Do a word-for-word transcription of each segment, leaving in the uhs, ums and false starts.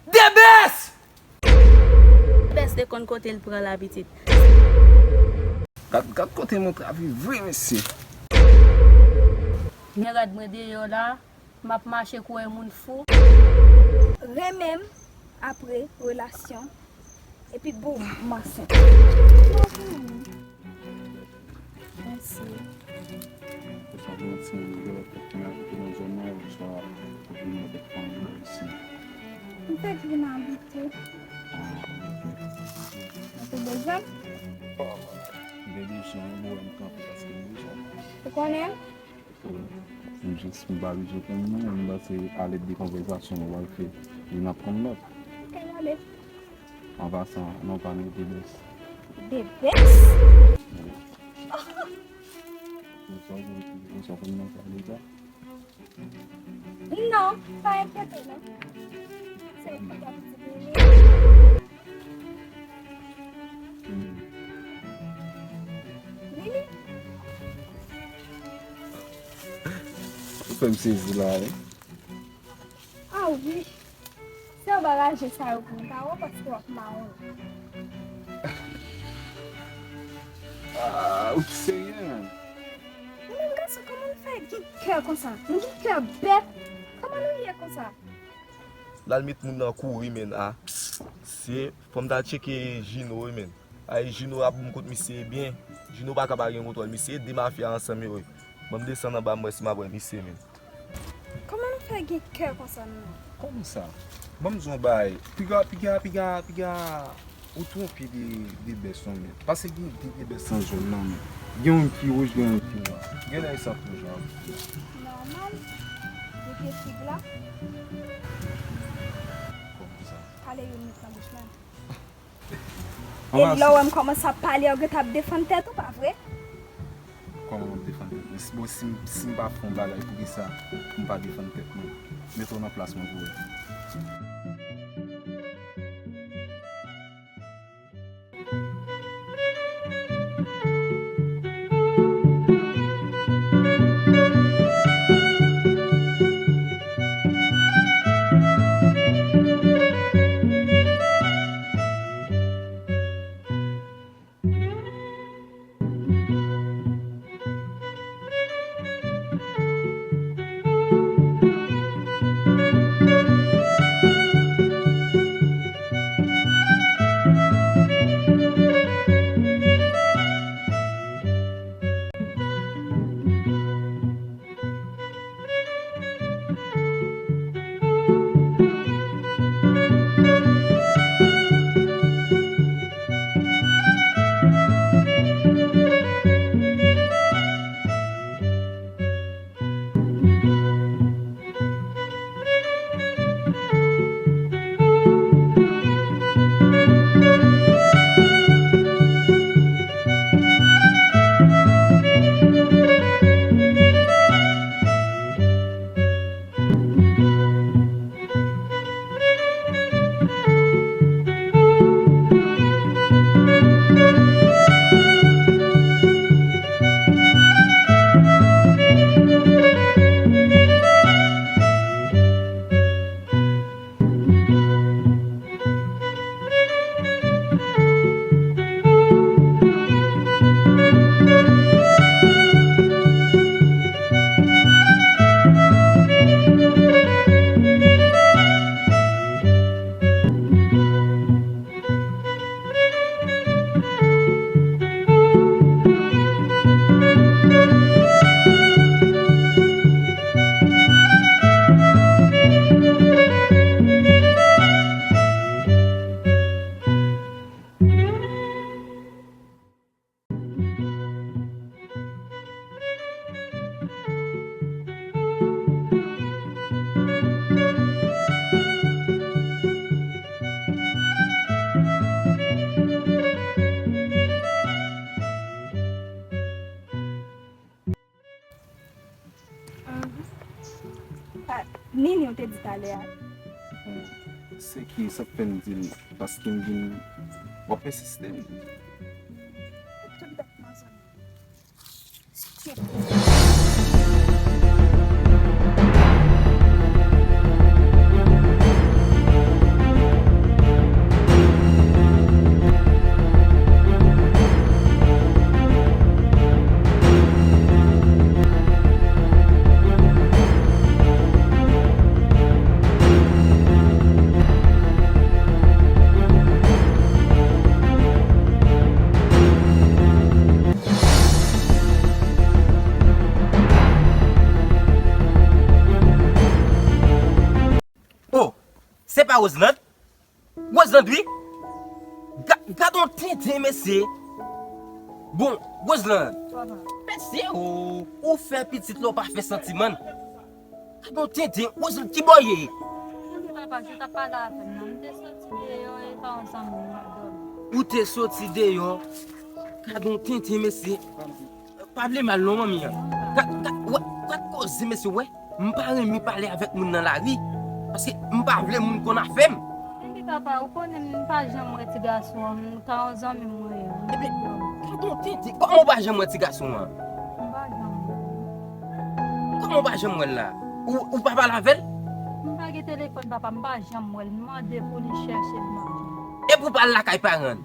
Debès! Debès te konn kote l pran la pitit. Gad, gad kote montre a viv vre, mesye. Men rad mwen deyò la, m ap mache kou yon moun fou. Renmen m apre relasyon, epi boum, m ansent. Mèsi. Ou pa gen ti nèg ki abite nan zòn nan, ou sa abite nan dèk fanmi isi. M fèk vin abite. Ah, ok. Ou te bezwen m? M te bezwen w, m kanpe paske m bezwen w. Ou konnen? M jis m pa bezwen konn non, m panse alèd de konvèsasyon nou pral fè, li n ap konn lòt. Ok, ale. An pasan, non pa nou Debès. Debès? Wi. Ou sa konn, ou sa konn nan sa deja? Non, pa enkyete non. Se ou ki t ap di pou li. Lili. Ou fè m sezi la, wi. Ah wi. Se anba raje sa yo pou m pa wè w paske w ap mawon. Ah, ou serye, man? Ou menm gason, kòman w fè gen kè konsa? Nou gen kè bèt. Kòman nou ye konsa? L al met moun nan kouri, men, a. Se, fò m ta tcheke Jino, wi, men. Ay, Jino ap bon kot misye byen. Jino pa ka pa gen kontwòl misye, de mafya ansanm yo, wi. Ban m desann anba, m wè si m ap wè misye, men. Kòman nou fè gen kè konsa, non? Kòman sa? Ban m di w yon bagay. Piga, piga, piga, piga. Ou twonpe de, de bès non, men. Paske gen de, de bès nan zòn nan, men. Gen youn ki wouj, gen youn ki nwa. Gen lè e sa tou jan. Nòmal. Depi fig la. Kòman sa? Pale youn met nan bouch mwen. E lè w wè m kòmanse ap pale, ou gentan ap defann tèt ou, pa vre? Kòman m ap defann tèt mwen? Si, bon, si m, si m pa fè yon bagay, poukisa pou m pa defann tèt mwen? Mete w nan plas mwen pou wè. Ah, Nini, ou te di talè a. Se ki sa k fè m di l, paske m vin, w ap ensiste m. Tout bèt manzè. Stupid. Se pa Roseland? Roseland, wi. Ga- Gad on tenten, mesye. Bon, Roseland. Mesye, ou, ou fè pitit la, ou pa fè santiman. Gad on tenten, Roseland, ki bò ye? Papa, je t ap pale avè l, non? M te soti deyò, e pa yon zanmi m, m ap dòmi. Ou te soti deyò? Gad on tenten, mesye. Pa vle mal non, manmi an. Gad, gad, wè, gad koze, mesye, wè. M pa renmen pale avèk moun nan lari. Paske m pa vle moun konn afè m. Epi papa, ou konnen m pa janm wè ti gason an, m ka yon zanmi m mwen ye. Epi, gad on tenten, kòman ou pa janm wè ti gason an? M pa janm wè. Kòman ou pa janm wè l la? Ou, ou pa pale avè l? M pa gen telefòn, papa, m pa janm wè l. M mande pou li chèche l, m pa jwenn. Epi ou pa al lakay paran l?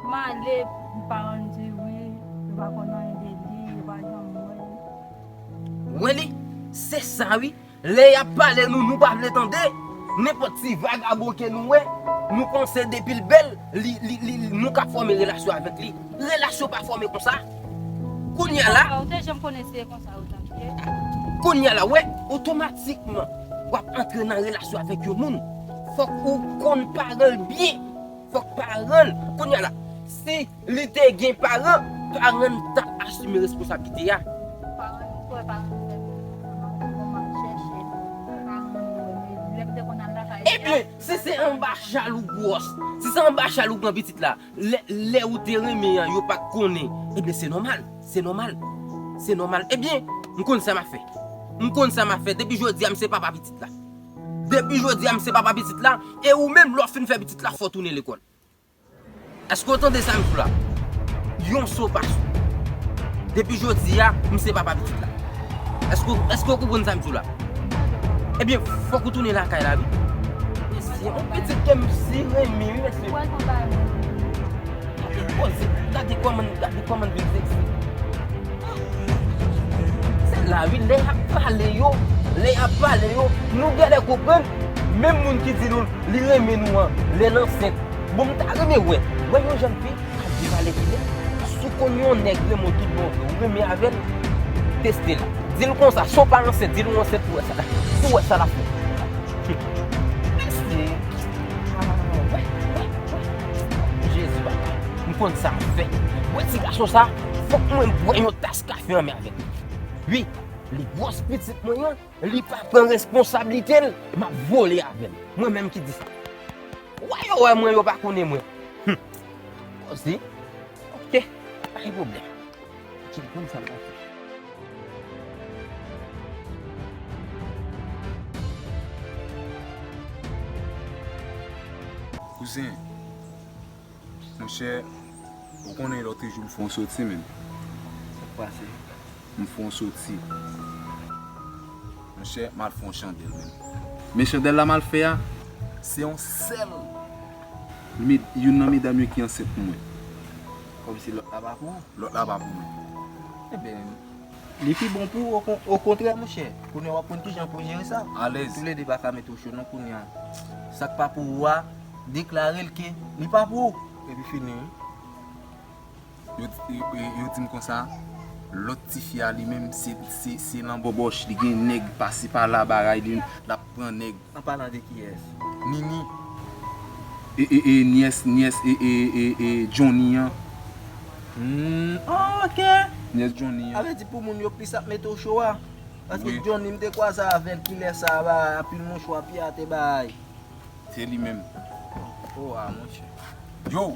M ale, m pa rann di wi, yo pa konn anyen de li, yo pa janm wè li. Wè li, se sa wi. Lè y ap pale nou, nou pa vle tande. Nenpòt ti vagabon ke nou wè, nou panse depi l bèl, li, li, li, li- nou ka fòme relasyon avèk li. Relasyon pa fòme konsa. Kounye a la, Papa, ou te janm konnen se konsa ou t ap ye? Kounye a la, wè, otomatikman, w ap antre nan relasyon avèk yon moun. Fòk ou konn paran l byen. Fòk paran l, kounye a la, si li te gen paran, paran l t ap asime responsablite a. Paran l, ou kwè paran l fè kòman chèche paran l yo, lè m te konn al lakay li a. Ebyen, si se anba chal ou gwòs, si se anba chal ou pran pitit la, lè, lè ou te renmen an, yo pa t konnen, ebyen, se nòmal, se nòmal, se nòmal. Ebyen, m konn sa m ap fè. M konn sa m ap fè. Depi jodi a, m se papa pitit la. Depi jodi a, m se papa pitit la. E ou menm, lè w fin fè pitit la, fò w tounen lekòl. Èske w tande sa m di w la? Yon so pa so. Depi jodi a, m se papa pitit la. Èske, èske w konprann sa m di w la? Ebyen, fòk ou tounen lakay la, wi. Mesye, yon pitit ke m si renmen, wi, mesye. Gade kòman, gade kòman l vin seksi. Se la, wi, lè y ap pale yo, lè y ap pale yo, nou genlè konprann, menm moun ki di nou li renmen nou an, lè l ansent. Bon, m ta renmen wè, wè yon jèn fi k ap viv alèkile, si w konn yon nèg renmen w tout bon vre, ou renmen avè l, teste l. Di l konsa, si w pa ansent, di l ou ansent pou wè sa, pou wè sa l ap fè. Mèsi. Ah, wè, wè, wè. Jezi, papa, m konn sa m fè. Wè ti gason sa, fòk mwen bwè yon tas kafe anmè avè l. Wi, li gwòs pitit mwen an, li pa pran responsablite l, m ap vole avè l. Mwen menm ki di sa. Wè yo wè mwen, yo pa konnen mwen. Hum. Koze. Ok, pa gen pwoblèm. Chèk konn sa m ap fè. Kouzen, monchè, ou konnen lòtrejou m fè yon soti, menm. Sa k pase? M fè yon soti. Monchè, m al fè yon chandèl, menm. Men chandèl la m al fè a, se yon sèl med-, youn nan medam yo ki ansent pou mwen. Kòmsi lòt la pa pou ou? Lòt la pa pou mwen. Ebyen, li pi bon pou ou, okon-, okontrè, monchè. Kounye a w ap konn kijan pou w jere sa. Alèz. Toulede pa ka mete w cho non kounye a. Sa k pa pou ou a, deklare l ke li pa pou ou. Epi fini, wi. Yo, yo, yo, yo di m konsa, lòt tifi a li menm, se, se, se nan bòbòch, li gen nèg pase pala, bagay, li, l ap pran nèg. An palan de kiyès? Nini. E, e, e, nyès, nyès, e, e, e, e, Johnny an. Hmm, ah, ok. Nyès Johnny an. Sa vle di pou moun yo plis ap mete w cho a. Paske Johnny, m te kwaze avè l kilè sa a, ba, anpil mouchwa, pye a te bay. Se li menm. Oh, ah, monchè. Yo,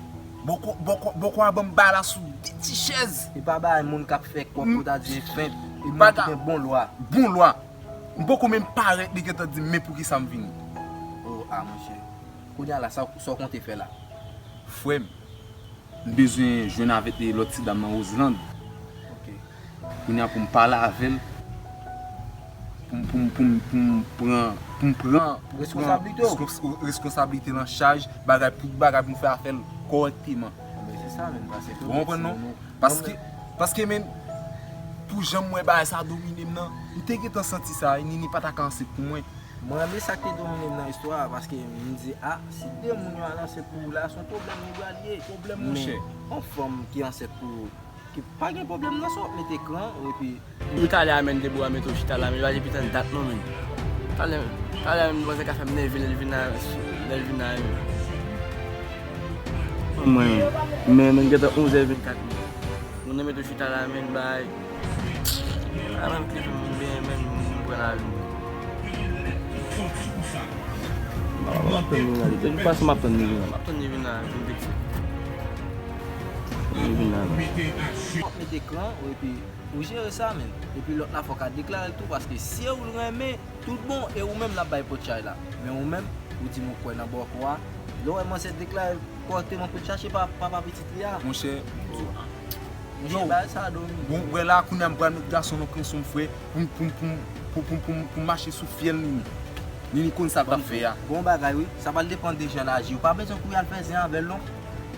bòkò, bòkò, bòkò a ban m bal la sou de ti chèz. Li pa bay moun k ap fè kòb pou ta di fent. E moun ki gen bon lwa. Bon lwa. M poko menm parèt, li gentan di m, men poukisa m vini. Oh, ah, monchè. Kounye a la, sa, sa w konte fè la? Frè m, m bezwen jwenn avèk lòt ti dam nan, Roseland. Ok. Kounye a pou m pale avè l, pou m, pou m, pou m, pou m pran, pou m pran, pou m pran responsablite w. Reskons-, responsablite l an chaj, bagay pou bagay pou m fè afè l kòrèkteman. Enben, se sa menm, paske ou konprann non? Paske, paske, men, pou jan m wè bagay sa domine m nan, m te gentan santi sa, Nini pa ta ka ansent pou mwen. Mwen renmen sa k te domine m nan istwa a, paske m di, a, si de moun yo al ansent pou ou la, se yon pwoblèm li pral ye. Pwoblèm, monchè. Men, yon fanm ki ansent pou ou, ki pa gen pwoblèm nan sa w ap mete kran, epi. Ou talè a, menm, Debora mete w chita la, men li pa depi tann dat non, menm. Talè, talè menm manzè ka fè m nève lè l vin la, lè l vin la menm. Mwen menm, men, men gentan onzè vennkat menm. Moun nan mete chita la, men, bay. A, menm ki fè m byen, men, m pran lavi m. M ap tann li la, depi pase m ap tann li la. M ap tann li vin la, vin vekse. Li vin la, men. W ap mete kran, epi ou jere sa, men. Epi lòt la, fò w ka deklare l tou, paske si w renmen, tout bon, e ou menm l ap bay potchay la. Men ou menm, ou di m ou kwè nan bòkò a. Lè w wè manzè deklare kòrte, mwen pou chache pa, papa pitit li a. Monchè, oh, ah. Monchè, yo, bagay sa a domi. Bon, wè la, kounye a m pral met gason nan pran sou m, frè, pou m, pou m, pou m, pou, pou, pou, pou m mache sou fyèl Nini. Nini konn sa l t ap fè a. Bon bagay, wi. Sa pral depann de jan l aji. Ou pa bezwen kouri al fè zen avè l, non.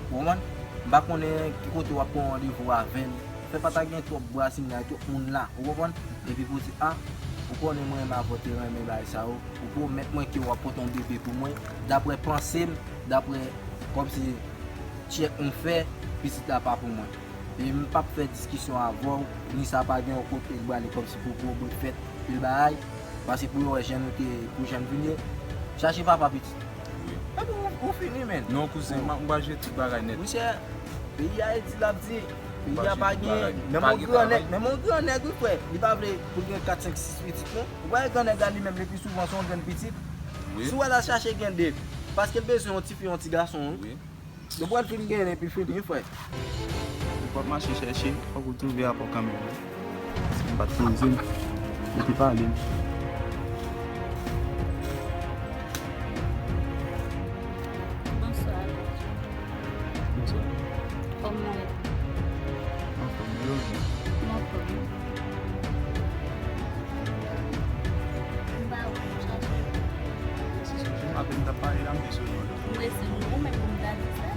Ou konprann? M pa konnen ki kote w ap pran randevou avè l. Fè pa ta gen twòp brasina, twòp moun la. Ou konprann? Epi pou di, a, ou konnen mwen renmen avè w, te renmen bagay sa yo. Ou pwomèt mwen ke w ap pote yon bebe pou mwen. Daprè panse m, daprè kòmsi tchèk m fè, pitit la pa pou mwen. E m p ap fè diskisyon avè w, ni sa pa gen yon kote l prale kòmsi pou pwoblèm fèt, pil bagay. Paske pou yo wè jan nou te, pou jan n vin ye. Chache papa pitit. Wi. Epi ou, ou fini, men. Non, kouzen, m ap, m pral jere tout bagay nèt. Monchè, peyi a di l ap di. Peyi a pa gen. Menm yon gran nèg, menm yon gran nèg, wi, frè. Li pa vle pou l gen kat, senk, sis pitit, non. Ou pa wè gran nèg la li menm, le pli souvan, se yon grenn pitit. Wi. Si w wè l al chache gen de. Paske l bezwen yon tifi, yon ti gason, wi. Wi. Yo pral fin genyen epi fini, wi, frè. Ou p ap mache chèche, fòk ou twouve a pa w kanmenm. Si m pa t poze m, ou te pale m. Bonswa. Bonswa. Kòman w ye? Anfòm, wi. Mwen anfòm. M pa wè w, m chache w. Se sou jim apèn m t ap pale la, m te sou non. M resi nou, ou menm pou m ta di sa.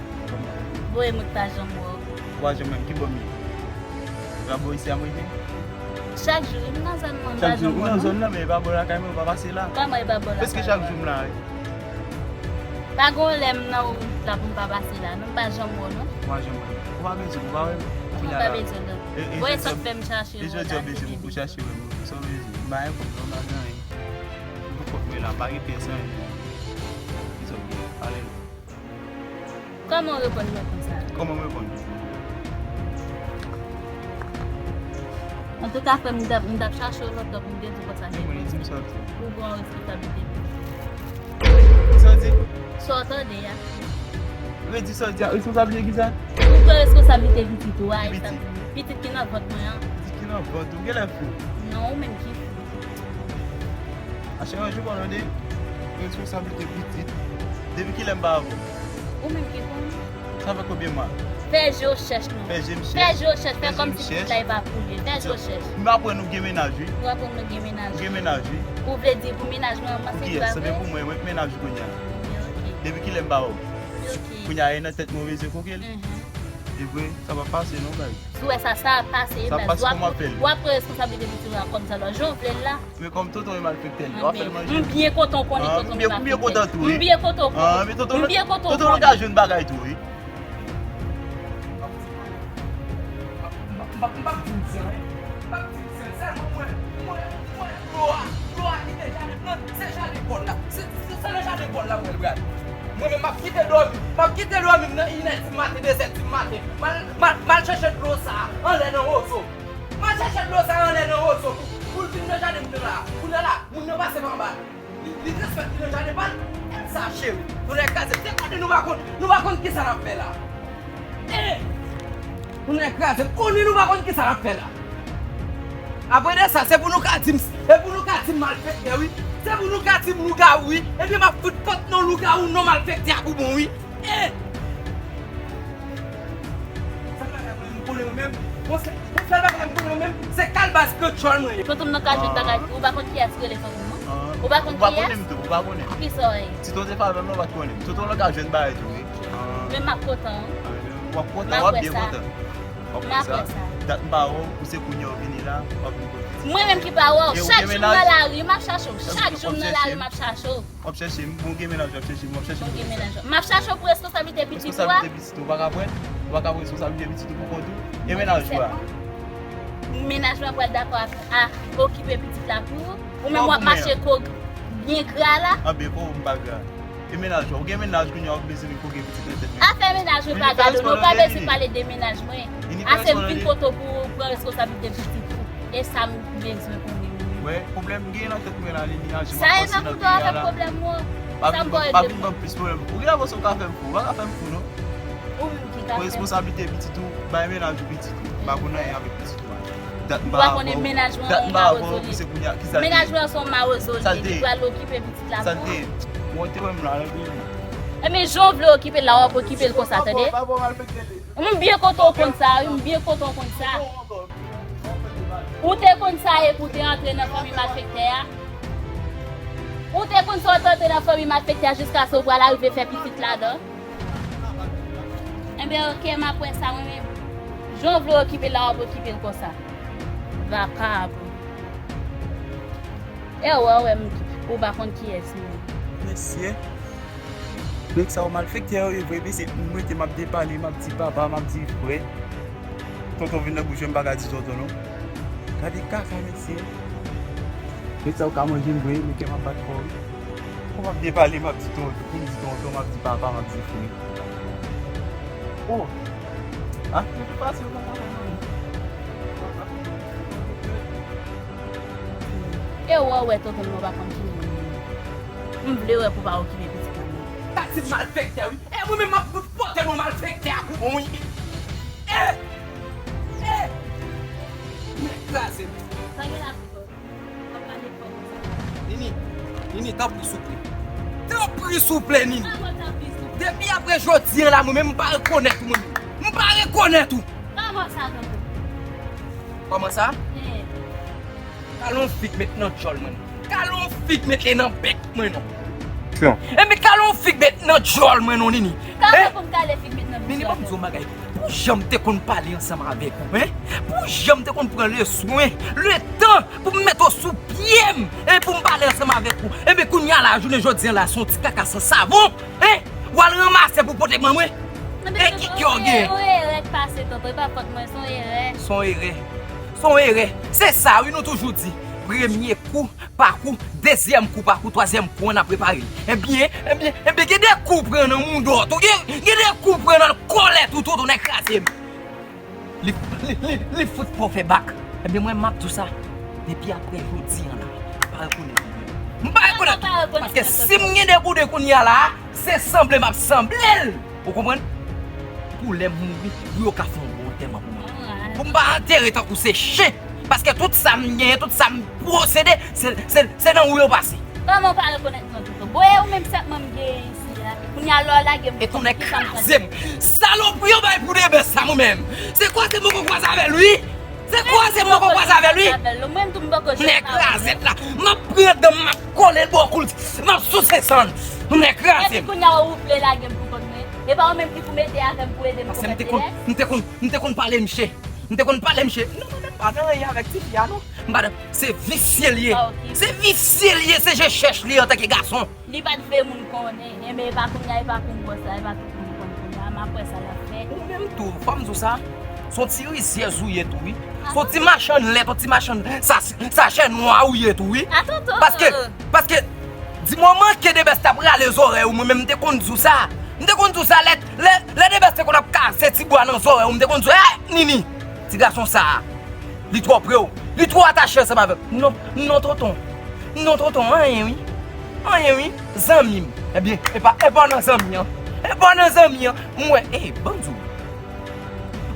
Voye m, ou t pa janm wè w. Ou pa janm wè m, ki bò m ye? E pa bò isi a m rete? Chak jou, m nan zòn nan, m pa janm wè w, non. Chak jou, ou nan zòn nan, men e pa bò lakay mwen, ou pa pase la. Kòman e pa bò lakay mwen? Prèske chak jou m la, wi. Pa gen yon lè m nan wout la pou m pa pase la, non, m pa janm wè w, non. Ou pa janm wè m. Ou pa bezwen m, ou pa wè m. Kounya la. Ou pa bezwen m, non. Voye sa k fè m chache w la. E jodi a w bezwen m pou chache wè m, wi. Sa w bezwen? M pa gen kòb, non, m pa gen anyen. M pou kont mwen la, m pa gen pyès anyen. It's okay. Pale non. Kòman w reponn mwen konsa? Kòman m reponn? Antouka, frè m, m t ap, m t ap chache w lontan pou m te di w konsa. Men mwen, di m sa w di. Ou pran responsablite. Sa w di? Sa w tande a? Redi sa w di a, responsablite ki sa? Ou pran responsablite pitit ou a, e sa m di. Pitit ki nan vant mwen an. Pitit ki nan vant ou, genlè fou. Non, ou menm ki fou. Achè, yon jou pa tande, responsablite pitit. Depi kilè m pa avè w? Ou menm ki konn. Sa fè konbyen mwa? Fè je w chèch non. Fè je m chèch. Fè je w chèch, fè kòmsi pitit la e pa pou li. Fè je w chèch. M aprann ou gen mennaj, wi. Ou aprann mwen gen mennaj. Ou gen mennaj, wi. Ou vle di pou mennaj mwen an, mwen se travay? Pou kiyès? Se pou mwen, mwen k mennaj ou kounye a. Ebyen, oke. Depi kilè m pa wè w? Ebyen, oke. Kounye a, e nan tèt mwen w bezwen koke l? Mhm. E vre, sa p ap pase non, baz. Si w wè sa, sa ap pase, baz. W ap pran responsablite pitit ou a kòm sa lò. Jan w vle l la. Men kòm tonton e malfektè, li w ap fè l manje. M byen kontan w konnen tonton e malfektè. M byen kontan w konnen. M byen kontan w konnen. Tonton Lòkajyon bagay tou, wi. M p ap, m p ap di w di anyen. M p ap di w di anyen. Sèlman mwen, mwen, mwen, dlo a, dlo a kite jaden m nan, se jaden Pòl la. Se, se, se nan jaden Pòl la mwen pral. Mwen menm, m ap kite dòmi. M ap kite dòmi m nan inè di maten, de zè di maten. M al, m al, m al chèche dlo sa a anlè nan wozo. M al chèche dlo sa a anlè nan wozo pou, pou l vin nan jaden m nan la. Kounye a la, moun nan pase pa anba. Li, li transmèt li nan jaden pa l. Èl sa cheri. Tonnè kraze m. Se konnen nou pa konn, nou pa konn kisa n ap fè la. E! Tonnè kraze m. Konnen nou pa konn kisa n ap fè la. Apre de sa, se pou nou ka di m, se pou nou ka di m malfektè, wi. Se pou nou ka di m lougawou, wi. Ebyen, m ap fout pot non lougawou, non malfektè a pou bon, wi. E! Sèl bagay mwen, m konnen mwen menm. Bon, sèl, bon, sèl bagay m konnen mwen menm, se kalbas gran tchòl mwen ye. Fantom nan ka jwenn bagay tou. Ou pa konn kiyès ki rele Fantom nan? Ou pa konn kiyès? Ou pa konnen m tou, ou pa konnen. Kisa w ye? Si Tonton te fè avè m, ou pa t konnen m. Tonton nan ka jwenn bagay tou, wi. Men m ap kontan. W ap kontan, w ap byen kontan. W ap wè sa. Dat m pa wè w, pou se kounye a w vini la, w ap vin konfyans. Mwen menm ki pa wè w, chak jou m nan lari, m ap chache w. Chak jou m nan lari, m ap chache w. W ap chèche m, bon gen mennaj w ap chèche m, w ap chèche m pou kisa? M ap chache w pou responsablite pitit ou a. Responsablite pitit ou, ou pa ka pran, ou pa ka pran responsablite pitit ou pou kont ou? E mennaj ou a? Mennaj mwen pral dakò a, a okipe pitit la pou ou? Ou menm w ap mache kò, Byen gra la. Anben, oh, m pa gra. E mennaj ou? Ou gen mennaj kounye a, ou bezwen vin koke pitit nan tèt mwen. Afè mennaj mwen pa gade w, non, ou pa bezwen pale de mennaj mwen. Ase m vin kote w pou pran reskonsablite pitit ou. E sa m bezwen konnen mwen. Wè, pwoblèm m gen nan tèt mwen la, Nini, a, jan m ap panse nan peyi a la. Sa e nan kote w avèk pwoblèm ou? Pa vin ban m plis pwoblèm. Ou genlè panse w ka fè m fou. Ou pa ka fè m fou, non. Ou menm ki ka fè m fou. Pran reskonsablite pitit ou, bay mennaj ou pitit ou. M pa konn anyen avèk pitit ou a. Dat m pa avè w, dat m pa avè w, pouse kounye a, kisa l te ye? Mennaj mwen se yon mawozo li ye, li pral okipe pitit la pou ou. Sa l te ye? Bon, ou te wè m la, lè vini. Ebyen, jan w vle okipe l la, w ap okipe l konsa, tande? M byen kontan w konn sa, wi, m byen kontan w konn sa. Ou te konn sa epi w te antre nan fanmi malfektè a? Ou te konn sa w te antre nan fanmi malfektè a jiskaske w pral arive fè pitit ladan? Enben, oke, m ap wè sa mwen menm. Jan w vle okipe l la, w ap okipe l konsa. Vakabon. E w wè, w wè m, ou pa konn kiyès m ye. Mesye, nèg sa yo malfektè yo ye vre, mesye, m rete, m ap depale, m ap di papa, m ap di frè. Tonton vin nan bouch mwen, m pa ka di tonton non. Gade kaka, mesye. Nèg sa yo ka manje m vre, men kè m ap bat fò wi. Pou m ap depale, m ap di tonton, pou m di tonton, m ap di papa, m ap di frè. Oh! Ah, de tout fason, yo pa ka fè anyen. E w wè, w wè tonton m nan pa konn ki moun li ye. M vle wè pou w pa okipe pitit mwen. Tati malfektè wi. E mwen menm m ap pote non malfektè a pou bon wi. E! E! Mwen kraze m. Sa gen la tonton? W ap pale fò konsa. Nini, Nini, tanpri souple. Tanpri souple, Nini. Kòman tanpri souple? Depi apre jodi a la, mwen menm m pa rekonèt ou, mwen menm. M pa rekonèt ou. Kòman sa, tonton? Kòman sa? Eh. Talon fik met nan djòl mwen. Talon fik met li nan bèk mwen non. Enben talon fik met nan djòl mwen non, Nini. Kòman pou m kale fik met nan bouch ou? Nini, ban m di w yon bagay. Pou jan m te konn pale ansanm avèk ou, en? Pou jan m te konn pran le swen, le tan pou m mete w sou pye m, e pou m pale ansanm avèk ou. Enben kounye a la, jounen jodi a la, se yon ti kaka san savon, en? W al ranmase pou pote ban mwen? E ki kè w gen? Yon erè k pase, tonton, e pa fòt mwen, se yon erè. Se yon erè. Se yon erè. Se sa wi, nou toujou di, premye kou pa kou, dezyèm kou pa kou, twazyèm kou an ap repare l. Ebyen, ebyen, ebyen, gen de kou w pran nan mouda w tou, gen, gen de kou w pran nan kòlèt ou tou, tonton, nèg kraze m. Li, li, li, li fout fè w fè bak. Ebyen, mwen, m ap di w sa, depi apre jodi a la, m pa rekonèt ou. M pa rekonèt ou. Paske si m gen de gouden kounye a la, se sanble m ap sanble l. Ou konprann? Pou lè m mouri, pou yo ka fè yon bon antèman pou mwen. Pou m pa antere tankou se chen. Paske tout sa m genyen, tout sa m posede, se, se, se nan ou yo pase. Kòman w pa rekonèt mwen, tonton? Bon, e ou menm sèlman m genyen isi a. Kounye a, lè w lage m pou kont ki sa m pral fè? Salopri yo bay pou de bèt sa mwen menm. Se kwaze m poko kwaze avè l, wi. Se kwaze m poko kwaze avè l, wi. Nèg krazèt la. M ap pran dan m, m ap kole l bò kou l, m ap souse san l. Nèg kraze m. Epi kounye a, ou vle lage m pou kont mwen? E pa ou menm ki pou mete avè m pou ede m konprann. Paske m te konn, m te konn, m te konn pale mouche. M te konn pale mouche. Non, mwen menm pa nan anyen avèk tifi a, non. M pa nan, se visye l ye. Se visye l ye, se je chèch li antanke gason. Li pa t vle moun konnen. Enben, e pa kounye a, e pa pou m wè sa, e pa tout moun konn kounye a, m ap wè sa l ap fè. Ou menm tou, fò m di w sa, se yon ti rizyèz ou ye tou, wi. Se yon ti machann lèt, yon ti machann sa, sachè nwa ou ye tou, wi. Paske, paske, di moman ke de bèt t ap rale zòrèy ou, mwen menm, m te konn di w sa. M te konn di w sa, lè, lè, lè de bèt te konn ap kase ti bwa nan zòrèy ou, m te konn di w, eh, Nini, ti gason sa a. Li twò pre w. Li twò atache ansanm avè w. Non, non, tonton. Non, tonton, anyen, wi. Anyen, wi. Zanmi m. Ebyen, e pa, e pa nan zanmi an. E pa nan zanmi an. M wè, e, ban m di w.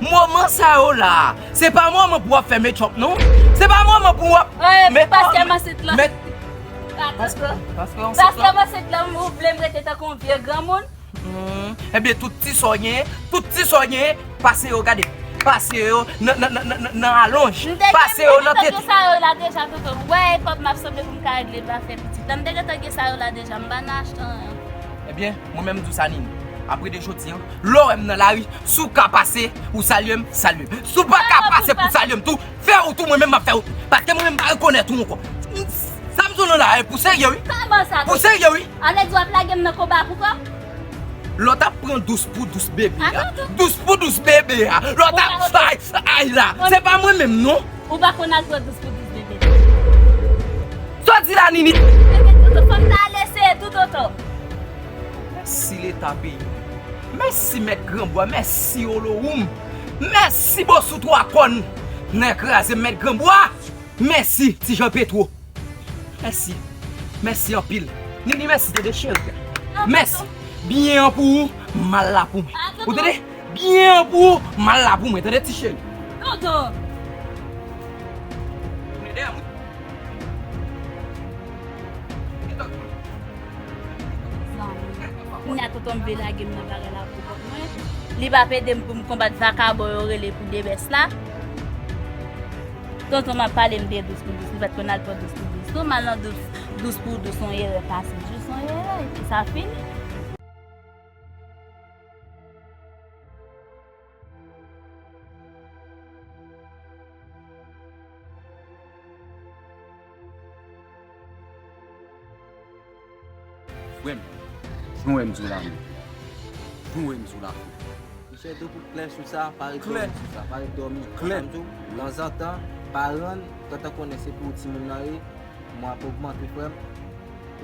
Moman sa yo la, se pa moman pou w ap fè make-up, non. Se pa moman pou w ap, eh, men, pastè Mansent lan. Pastè Mansent lan, ou vle m rete tankou yon vye granmoun? Hmm, ebyen, tout ti sa w genyen, tout ti sa w genyen, pase yo, gade, pase yo nan, nan, nan, nan, nan alonj, pase yo nan tete. M te gentan gen sa yo la deja, tonton. Ou wè epòk m ap sanble pou m ka regle afè pitit la. M te gentan gen sa yo la deja, m pa nan achte anyen. Ebyen, mwen menm m di w sa, Nini. Apre de jodi a, lè w wè m nan lari, si w ka pase, ou salye m, salye m. Si w pa ka pase pou w salye m tou, fè wout ou, mwen menm m ap fè wout. Paske mwen menm m pa rekonèt ou ankò. Sa m di w la, e pou serye, wi. Kòman sa, tonton? Pou serye, wi. Sa vle di w ap lage m nan konba pou kò? Lè w t ap pran dous pou dous bebe a. Dous pou dous bebe a. Lè w t ap, ay, ay la. Se pa mwen menm, non. Ou pa konn al pran dous pou dous bebe. Sa w di la, Nini? Ebyen, Fò m ta al eseye tou, tonton. Mèsi Leta peyi m. Mèsi Mèt Granbwa, mèsi Olowoum. Mèsi Bosou Twa Kòn nan kraze Mèt Granbwa. Mèsi Ti Jan Petwo. Mèsi. Mèsi anpil. Nini, mèsi tande cheri. Mèsi. Byen an pou ou, mal la pou mwen. Ou tande? Byen an pou ou, mal la pou mwen. Tande ti cheri. Tonton. Zanmi. Kounye a tonton m vle lage m nan bagay la pou kont mwen. Li p ap ede m pou m konbat vakabon yo rele pou Debès la. Tonton m ap pale m de dous pou dous. Li pa t konn al pran dous pou dous. Non, m al nan dous, dous pou dous, yon erè pase. Jis yon erè, epi sa fini. Frè m, nou wè m di w la menm. Nou wè m di w la. Monchè, depi w klè sou sa, pa ret dòmi sou sa, pa ret dòmi. Klè. Sa m di w, lanzantan, pa rann, gentan konnen se pou ou timoun nan ye, mwen ap ogmante, frè m.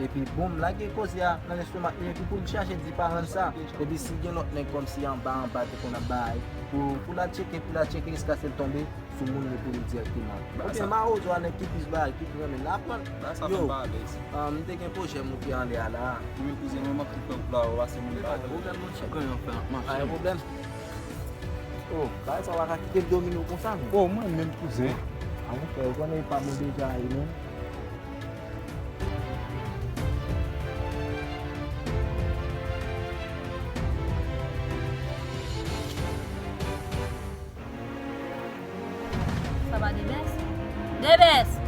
Epi, bon, m lage koze a nan lestomak li, epi pou l chache di pa rann sa. Epi si gen lòt nèg kòmsi anba, anba, te konn ap bay, pou, pou l al tcheke, pou l al tcheke jiskaske l tonbe sou moun li pou li dirèkteman. Oubyen mawozo a nèg ki plis bay, ki plis renmen l aprann. Yo, ah, m te gen pwojè m ki anlè a la. Ou menm kouzen mwen, m ap tou fè wout la, ou pase moun pa gen pwoblèm, monchè. Pa gen pwoblèm. Oh, bagay sa w pa ka kite l domine w konsa, non. Oh, mwen menm kouzen. Ah, monchè, ou konnen pa bon deja ye, non. Sa pa Debès? Debès!